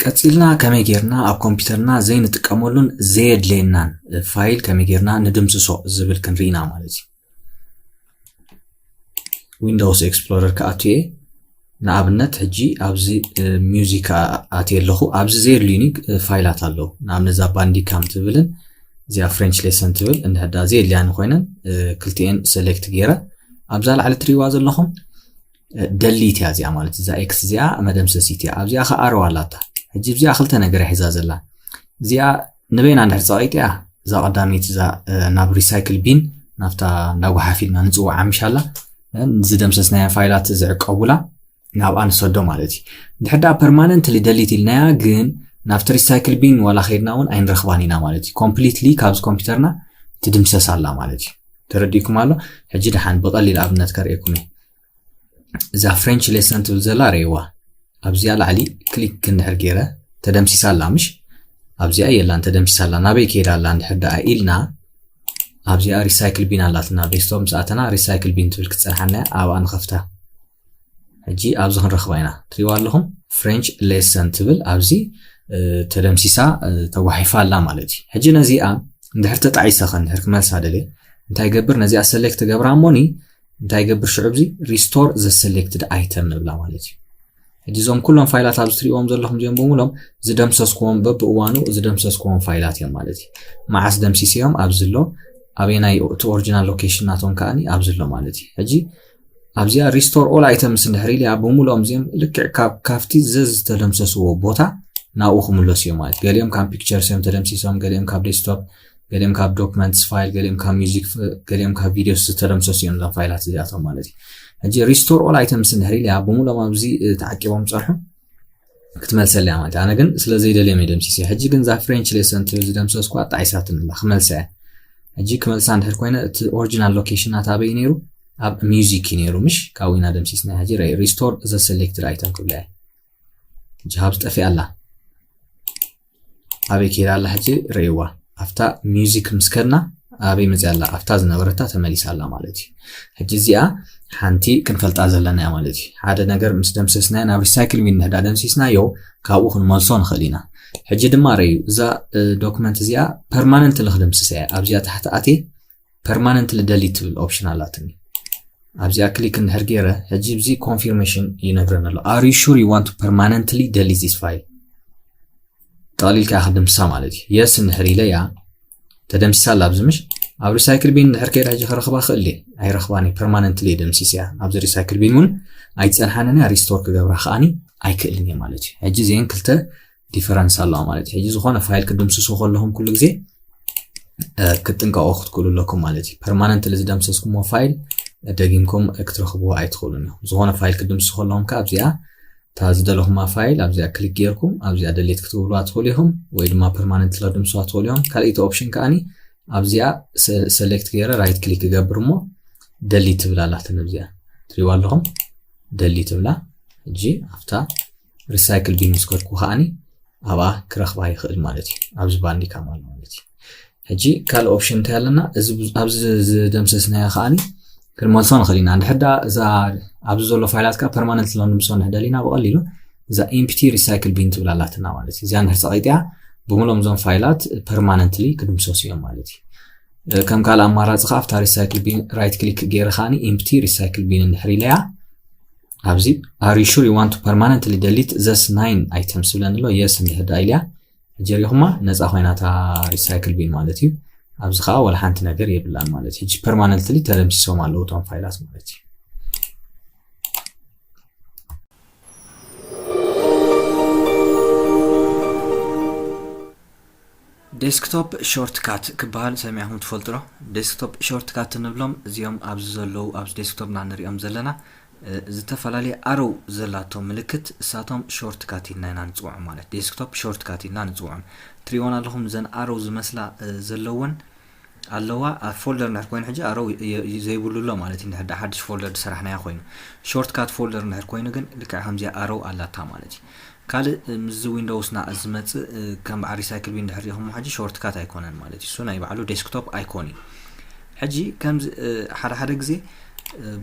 ቀፂልና ከመይ ጌርና ኣብ ኮምፒውተርና ዘይንጥቀመሉን ዘየድለየናን ፋይል ከመይ ጌርና ንድምስሶ ዝብል ክንርኢና ማለት እዩ። ዊንዶውስ ኤክስፕሎረር ክኣቱ እየ። ንኣብነት ሕጂ ኣብዚ ሚውዚክ ኣትየ ኣለኹ። ኣብዚ ዘየድልዩኒ ፋይላት ኣለዉ። ንኣብነት እዛ ባንዲካም ትብልን እዚኣ ፍሬንች ሌሰን ትብል እንድሕዳ ዘየድልያኒ ኮይነን ክልቲኤን ሰሌክት ገይረ ኣብዛ ላዕሊ ትሪዋ ዘለኹም ደሊት እያ እዚኣ ማለት እዛ ኤክስ እዚኣ መደምሰሲት እያ። ኣብዚኣ ከዓ ኣረዋ ኣላታ። ሕጂ እዚኣ ክልተ ነገር እያ ሒዛ ዘላ። እዚኣ ንበይና እንድሕር ፀቒጥ እያ እዛ ቀዳመይቲ እዛ ናብ ሪሳይክል ቢን ናብታ እንዳጓሓፊልና ንፅውዓ ምሻላ ዝደምሰስናያ ፋይላት ዝዕቀቡላ ናብኣ ንሰዶ ማለት እዩ። እንድሕር ደኣ ፐርማነንትሊ ደሊት ኢልናያ ግን ናብቲ ሪሳይክል ቢን ዋላ ከይድና እውን ኣይንረኽባን ኢና ማለት እዩ። ኮምፕሊትሊ ካብዚ ኮምፒውተርና ትድምሰስ ኣላ ማለት እዩ። ተረዲእኩም ኣሎ? ሕጂ ደሓን ብቐሊል ኣብነት ከርእየኩም እየ። እዛ ፍሬንች ሌሰን ትብል ዘላ ርእይዋ። ኣብዚኣ ላዕሊ ክሊክ እንድሕር ገይረ ተደምሲሳ ኣላ ምሽ? ኣብዚኣ የላን ተደምሲሳ ኣላ። ናበይ ከይዳ ኣላ እንድሕር ደኣ ኢልና ኣብዚኣ ሪሳይክል ቢን ኣላትና። ዴስክቶፕ ምስ ኣተና ሪሳይክል ቢን ትብል ክትጸንሓና እያ። ኣብኣ ንኸፍታ። ሕጂ ኣብዚ ክንረኽባ ኢና። ትሪእዋ ኣለኹም ፍሬንች ሌሰን ትብል ኣብዚ ተደምሲሳ ተጓሒፋ ኣላ ማለት እዩ። ሕጂ ነዚኣ እንድሕር ተጣዒሰ ከ እንድሕር ክመልሳ ደልየ እንታይ ይገብር? ነዚኣ ሰሌክት ገብራ እሞኒ እንታይ ይገብር? ሽዑ ኣብዚ ሪስቶር ዘ ሰሌክትድ ኣይተም ንብላ ማለት እዩ። ሕጂ እዞም ኩሎም ፋይላት ኣብዚ ትሪእዎም ዘለኹም እዚኦም ብምሎም ዝደምሰስኩዎም በብእዋኑ ዝደምሰስኩዎም ፋይላት እዮም ማለት እዩ። መዓስ ደምሲሰዮም ኣብዚ ኣሎ፣ ኣበየናይ እቲ ኦሪጂናል ሎኬሽን ናቶም ከዓኒ ኣብዚ ኣሎ ማለት እዩ። ሕጂ ኣብዚኣ ሪስቶር ኦል ኣይተምስ እንድሕር ኢለ ብምልኦም እዚኦም ልክዕ ካብ ካብቲ ዘዝተደምሰስዎ ቦታ ናብኡ ክምለሱ እዮም ማለት እዩ። ገሊኦም ካብ ፒክቸርስ እዮም ተደምሲሶም፣ ገሊኦም ካብ ዴስክቶፕ፣ ገሊኦም ካብ ዶክመንትስ ፋይል፣ ገሊኦም ካብ ሚውዚክ፣ ገሊኦም ካብ ቪዲዮስ ዝተደምሰሱ እዮም እዞም ፋይላት እዚኣቶም ማለት እዩ። ሕጂ ሪስቶር ኦል ኣይተምስ እንድሕር ኢለ ብምልኦም ኣብዚ ተዓቂቦም ፀንሑ ክትመልሰለይ እያ ማለት እዩ። ኣነ ግን ስለ ዘይደልዮም እየ ደምሲሰ። ሕጂ ግን እዛ ፍሬንች ሌሰን ትብል ዝደምሰስኩዋ ኣጣዒሳትኒ ኣላ ክመልሳ እያ። ሕጂ ክመልሳ እንድሕር ኮይነ እቲ ኦሪጂናል ሎኬሽን ናታ ኣበይ እዩ ነይሩ? ኣብ ሚውዚክ እዩ ነይሩ ምሽ? ካብኡ ኢና ደምሲስና። ሕጂ ሪስቶር ዘ ሰሌክትድ ኣይተም ክብላ እየ። ሕጂ ካብዚ ጠፊኣ ኣላ። ኣበይ ከይዳ ኣላ ሕጂ ርእይዋ። ኣብታ ሚውዚክ ምስ ከድና ኣበይ መፅያ ኣላ? ኣብታ ዝነበረታ ተመሊሳ ኣላ ማለት እዩ። ሕጂ እዚኣ ሓንቲ ክንፈልጣ ዘለና እያ ማለት እዩ። ሓደ ነገር ምስ ደምሰስናዮ ናብ ሪሳይክል ቢን እንድሕዳ ደምሲስናዮ ካብኡ ክንመልሶ ንኽእል ኢና። ሕጂ ድማ ረዩ እዛ ዶክመንት እዚኣ ፐርማነንትሊ ክድምስሳ እያ። ኣብዚኣ ታሕቲ ኣትየ ፐርማነንትሊ ደሊት ትብል ኦፕሽን ኣላትኒ። ኣብዚኣ ክሊክ እንድሕር ገይረ ሕጂ ብዚ ኮንፊርሜሽን ይነግረን ኣሎ። Are you sure you want to permanently delete this file? ጠቕሊልካ ክትድምስሳ ማለት እዩ። የስ እንድሕር ኢለ እያ ተደምሲሳ ኣላ ኣብዚ ምሽ? ኣብ ሪሳይክል ቢን እንድሕር ከይደ ሕጂ ክረኽባ ክእል እየ? ኣይረኽባን እየ። ፐርማነንትሊ እየ ደምሲሰያ። ኣብዚ ሪሳይክል ቢን እውን ኣይፀንሓንን እያ። ሪስቶር ክገብራ ከዓኒ ኣይክእልን እየ ማለት እዩ። ሕጂ እዚአን ክልተ ዲፈረንስ ኣለዋ ማለት እዩ። ሕጂ ዝኾነ ፋይል ክትድምስሱ ከለኹም ኩሉ ግዜ ክትጥንቀቑ ክትክእሉ ኣለኩም ማለት እዩ። ፐርማነንትሊ ዝደምሰስኩሞ ፋይል ደጊምኩም ክትረኽብዎ ኣይትኽእሉን ኢኹም። ዝኾነ ፋይል ክትድምስሱ ከለኹም ከዓ ኣብዚኣ እታ ዝደለኹማ ፋይል ኣብዚኣ ክሊክ ጌርኩም ኣብዚኣ ደሊት ክትብሉዋ ትኽእሉ ኢኹም፣ ወይ ድማ ፐርማነንት ክትድምስዋ ትኽእሉ ኢኹም። ካልኣይቲ ኦፕሽን ከዓኒ ኣብዚኣ ሰሌክት ገይረ ራይት ክሊክ ክገብር እሞ ደሊት ትብል ኣላትኒ። ኣብዚኣ ትሪእዋ ኣለኹም ደሊት ትብላ። ሕጂ ኣብታ ሪሳይክል ቢን ምስ ከድኩ ከዓኒ ኣብኣ ክረኽባ ይኽእል ማለት እዩ። ኣብዚ ባንዲካ ኣሎ ማለት እዩ። ሕጂ ካልእ ኦፕሽን እንታይ ኣለና? እዚ ኣብዚ ዝደምሰስናዮ ከዓኒ ክንመልሶ ንኽእል ኢና። እንድሕር ደኣ እዛ ኣብዚ ዘሎ ፋይላት ከዓ ፐርማነንት ስለንድምሶ እንድሕር ደሊና ብቐሊሉ እዛ ኢምፕቲ ሪሳይክል ቢን ትብል ኣላትና ማለት እዩ። እዚኣ እንድሕር ፀቒጥያ ብምሎም እዞም ፋይላት ፐርማነንትሊ ክድምሰሱ እዮም ማለት እዩ። ከም ካልእ ኣማራፂ ከዓ ኣብታ ሪሳይክል ቢን ራይት ክሊክ ገይረ ከዓኒ ኢምፕቲ ሪሳይክል ቢን እንድሕር ኢለያ ኣብዚ Are you sure you want to permanently delete this nine items ዝብለኒ ኣሎ። የስ እንድሕር ደኣ ኢለያ ሕጂ ሪኢኹማ ነፃ ኮይና እታ ሪሳይክል ቢን ማለት እዩ። ኣብዚ ከዓ ወላ ሓንቲ ነገር የብላን ማለት እዩ። ሕጂ ፐርማነንትሊ ተደምሲሶም ኣለዉ እቶም ፋይላት ማለት እዩ። ዴስክቶፕ ሾርትካት ክበሃል ሰሚዕኹም ትፈልጡ ዶ? ዴስክቶፕ ሾርትካት እንብሎም እዚኦም ኣብዚ ዘለዉ ኣብዚ ዴስክቶፕና ንሪኦም ዘለና ዝተፈላለዩ ኣሮው ዘላቶ ምልክት እሳቶም ሾርትካት ኢልና ኢና ንፅውዖም ማለት ዴስክቶፕ ሾርትካት ኢልና ንፅውዖም። ትሪእዎን ኣለኹም እዘን ኣሮው ዝመስላ ዘለወን ኣለዋ ኣብ ፎልደር እንድሕር ኮይኑ ሕጂ ኣሮው ዘይብሉ ኣሎ ማለት እዩ። እንድሕር ሓድሽ ፎልደር ዝሰራሕናዮ ኮይኑ ሾርትካት ፎልደር እንድሕር ኮይኑ ግን ልክዕ ከምዚኣ ኣሮው ኣላታ ማለት እዩ። ካልእ ምስዚ ዊንዶውስና ዝመፅእ ከም በዓል ሪሳይክል ቢን እንድሕር ሪኢኹሞ ሕጂ ሾርትካት ኣይኮነን ማለት እዩ። እሱ ናይ ባዕሉ ዴስክቶፕ ኣይኮን እዩ። ሕጂ ከምዚ ሓደ ሓደ ግዜ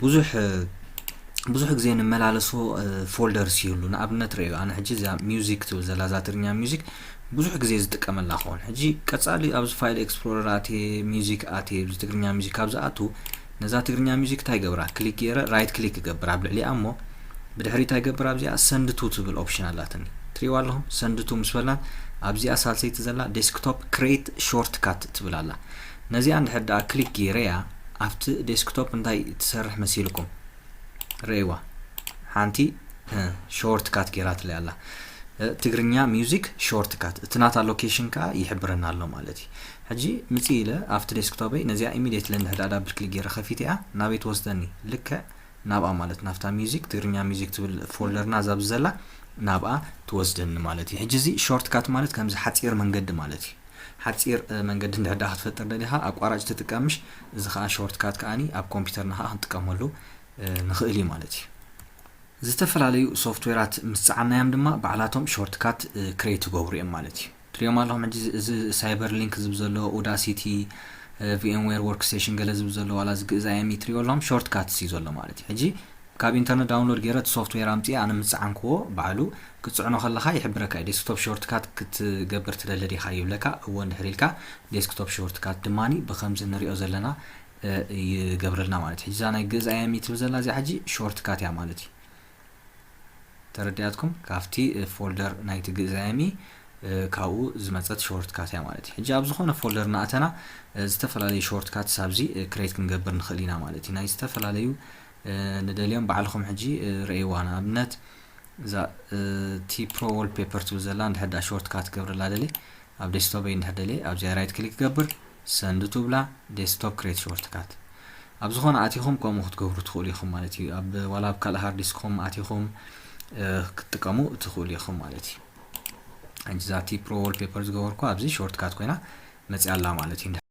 ብዙሕ ብዙሕ ግዜ ንመላለሶ ፎልደርስ ይህሉ። ንኣብነት ርእዩ፣ ኣነ ሕጂ እዛ ሚውዚክ ትብል ዘላ እዛ ትግርኛ ሚውዚክ ብዙሕ ግዜ ዝጥቀመላ ክኸውን። ሕጂ ቀጻሊ ኣብዚ ፋይል ኤክስፕሎረር ኣትየ፣ ሚውዚክ ኣትየ፣ ኣብዚ ትግርኛ ሚውዚክ ካብ ዝኣቱ፣ ነዛ ትግርኛ ሚውዚክ እንታይ ይገብራ? ክሊክ ገይረ ራይት ክሊክ ይገብር ኣብ ልዕሊኣ እሞ፣ ብድሕሪ እንታይ ይገብር? ኣብዚኣ ሰንድቱ ትብል ኦፕሽን ኣላትኒ። ትሪእዋ ኣለኹም? ሰንድቱ ምስ በልናት ኣብዚኣ ሳልሰይቲ ዘላ ዴስክቶፕ ክሬት ሾርትካት ትብል ኣላ። ነዚኣ እንድሕር ደኣ ክሊክ ገይረያ ኣብቲ ዴስክቶፕ እንታይ ትሰርሕ መሲልኩም? ርእይዋ፣ ሓንቲ ሾርትካት ገይራትለይ ኣላ። ትግርኛ ሚውዚክ ሾርትካት፣ እቲ ናታ ሎኬሽን ከዓ ይሕብረና ኣሎ ማለት እዩ። ሕጂ ምጽእ ኢለ ኣብቲ ዴስክቶፐይ ነዚኣ ኢሚዲየትሊ እንድሕር ደኣ ዳብል ክሊክ ገይረ ከፊተያ ናበይ ትወስደኒ? ልክዕ ናብኣ ማለት ናብታ ሚውዚክ፣ ትግርኛ ሚውዚክ ትብል ፎልደርና እዛ ኣብዚ ዘላ ናብኣ ትወስደኒ ማለት እዩ። ሕጂ እዚ ሾርትካት ማለት ከምዚ ሓጺር መንገዲ ማለት እዩ። ሓጺር መንገዲ እንድሕር ደኣ ክትፈጥር ደሊኻ ኣቋራጭ ትጥቀምሽ፣ እዚ ከዓ ሾርትካት ከዓኒ ኣብ ኮምፒውተርና ከዓ ክንጥቀመሉ ንኽእል እዩ ማለት እዩ። ዝተፈላለዩ ሶፍትዌራት ምስ ጸዓናዮም ድማ ባዕላቶም ሾርትካት ክሬት ይገብሩ እዮም ማለት እዩ። ትሪኦም ኣለኹም ሕጂ እዚ ሳይበር ሊንክ ዝብ ዘሎ ኦዳሲቲ፣ ቪኤምዌር ወርክ ስቴሽን ገለ ዝብ ዘሎ ዋላ ዝግእዛዮም ይትሪኦ ኣለኹም ሾርትካትስ እዩ ዘሎ ማለት እዩ። ሕጂ ካብ ኢንተርነት ዳውንሎድ ገይረ እቲ ሶፍትዌር ኣምፅኤ ኣነ ምስ ጸዓንክዎ ባዕሉ ክትጽዕኖ ከለኻ ይሕብረካ እዩ። ዴስክቶፕ ሾርትካት ክትገብር ትደሊ ዲኻ ይብለካ። እወ እንድሕር ኢልካ ዴስክቶፕ ሾርትካት ድማኒ ብከምዚ ንሪኦ ዘለና ይገብረልና ማለት እዩ። ሕጂ እዛ ናይ ግእዝ ኣያሚ ትብል ዘላ እዚኣ ሕጂ ሾርትካት እያ ማለት እዩ። ተረዲኣትኩም? ካብቲ ፎልደር ናይቲ ግእዝ ኣያሚ ካብኡ ዝመፀት ሾርትካት እያ ማለት እዩ። ሕጂ ኣብ ዝኾነ ፎልደር እናኣተና ዝተፈላለዩ ሾርትካትስ ኣብዚ ክሬት ክንገብር ንኽእል ኢና ማለት እዩ። ናይ ዝተፈላለዩ ንደልዮም ባዕልኹም ሕጂ ርእይዋ። ንኣብነት እዛ ቲ ፕሮ ዋልፔፐር ትብል ዘላ እንድሕር ደኣ ሾርትካት ክገብረላ ደልየ ኣብ ዴስክቶፐይ እንድሕር ደልየ ኣብዚኣ ራይት ክሊክ ክገብር ሰንድ ቱ ብላ ዴስክቶፕ ክሬት ሾርትካት። ኣብ ዝኾነ ኣቲኹም ከምኡ ክትገብሩ ትኽእሉ ኢኹም ማለት እዩ። ኣብ ዋላ ኣብ ካልእ ሃርድ ዲስክኹም ኣቲኹም ክትጥቀሙ ትኽእሉ ኢኹም ማለት እዩ። ሕጂ እዛ ቲ ፕሮ ዋልፔፐር ዝገበርኩ ኣብዚ ሾርትካት ኮይና መፅያ ኣላ ማለት እዩ።